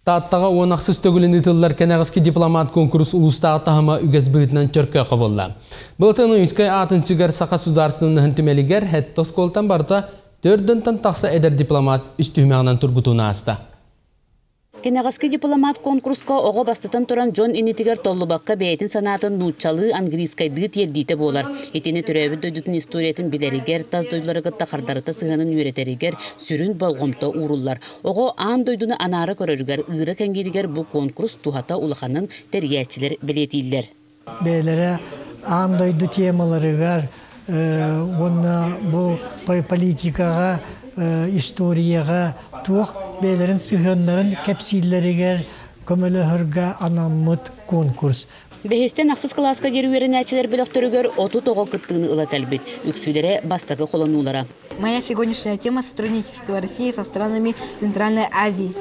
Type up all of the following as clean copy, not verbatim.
Тааттаҕа 16-ыс төгүлүн ыытыллар кэнэҕэски дипломат куонкурус улуустааҕы таһыма үгэс быһыытынан Чөркөөххө буолла. Былатын Ойуунскай аатын сүгэр Саха судаарыстыбаннаһын түмэлигэр сэттэ оскуолаттан барыта төрдөнтөн тахса эдэр дипломат үс түһүмэҕинэн тургутууну ааста. Кэнэҕэски дипломат конкурска оҕо бастатан туран дьон иннитигэр толлубакка бэйэтин санаатын нууччалыы, английскайдыы тиэрдиитэ буолар. Итини төрөөбүт дойдутун историятын билэригэр, тас дойдулары кытта хардарыта сыһыанын үөрэтэригэр сүрүн болҕомто ууруллар. Оҕо аан дойдуну анаара көрөрүгэр, ыыра кэҥииригэр бу конкурс туһата улаханын тэрийээччилэр бэлиэтииллэр. Бэйэлэрэ аан дойду темаларыгар уонна бу политикаҕа, историяҕа туох бэйэлэрин сыһыаннарын кэпсииллэригэр көмөлөһөргө анаммыт конкурс. Бэһистэн ахсыс кылааска диэри үөрэнээччилэр бөлөхтөрүгэр 30 оҕо кыттыыны ыла кэлбит. Үксүлэрэ бастакы холонуулара. Моя сегодняшняя тема – сотрудничество России со странами Центральной Азии.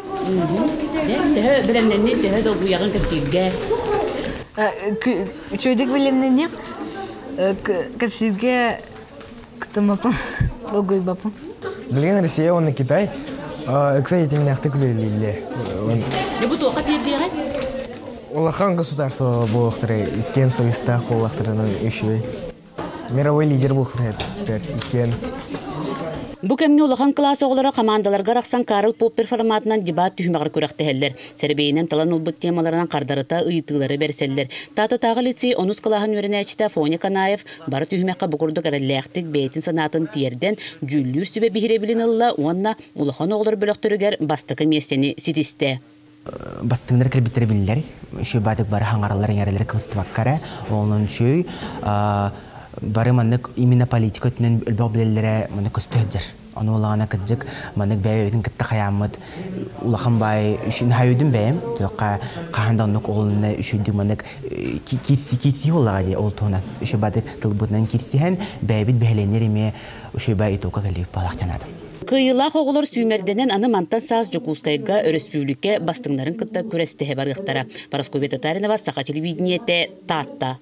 Төһө бэлэмнэнни, төһө долгуйаҕын кэпсииргэ? Үчүгэйдик бэлэмнэнни кэпсииргэ кытымаппын, долгуйбаппын. Билигин Россия уонна Китай ыкса ситимнээхтик үлэлииллэр. Бу туохха тиэрдиэҕэй? Улахан государство буолуохтара, иккиэн союзтаах буоллахтарынан үчүгэй. Мировой лидер буолуохтара иккиэн. Бу кэмҥэ улахан кылаас оҕолоро хамаандаларга арахсан Карл Поппер форматынан дебат түһүмэҕэр күрэхтэһэллэр. Сэрэбиэйинэн талан ылбыт темаларынан хардарыта ыйытыылары бэрсэллэр. Тааттатааҕы лицей онус кылааһын үөрэнээччитэ Фоня Канаев бары түһүмэххэ бу курдук эрэллээхтик бэйэтин санаатын тиэрдэн, дьүүллүүр сүбэ биһирэбилин ылла уонна улахан оҕолор бөлөхтөрүгэр бастакы миэстэни ситистэ. Бастыҥнар кэлбиттэрэ биллэр. Үчүгэй баатык бары хаҥараллар, иҥэрэллэр кыбыстыбакка эрэ. Онон үчүгэй бары маннык именно политика өттүнэн элбэх билэллэрэ маннык көстө сылдьар. Ону улаҕана кырдьык маннык бэйэ-бэйэбитин кытта хайааммыт улахан баай наһаа бэйэм туохха хаһан да оннук оҕолунна үчүгдүк маннык киирсии буоллаҕа дии ол туһунан үчүгэй баатык тылбытынан киирсиһэн бэйэбит бэһэлэннэр эмиэ үчүгэй баай итока кэлиик буолаахтанаатым. Кыайыылаах оҕолор сүүмэрдэнэн аны мантан саас Дьокуускайга өрөспүүбүлүкэ бастыҥнарын кытта күрэстэһэ барыахтара. Парасковья Татаринова, Саха телевидениетэ, Таатта.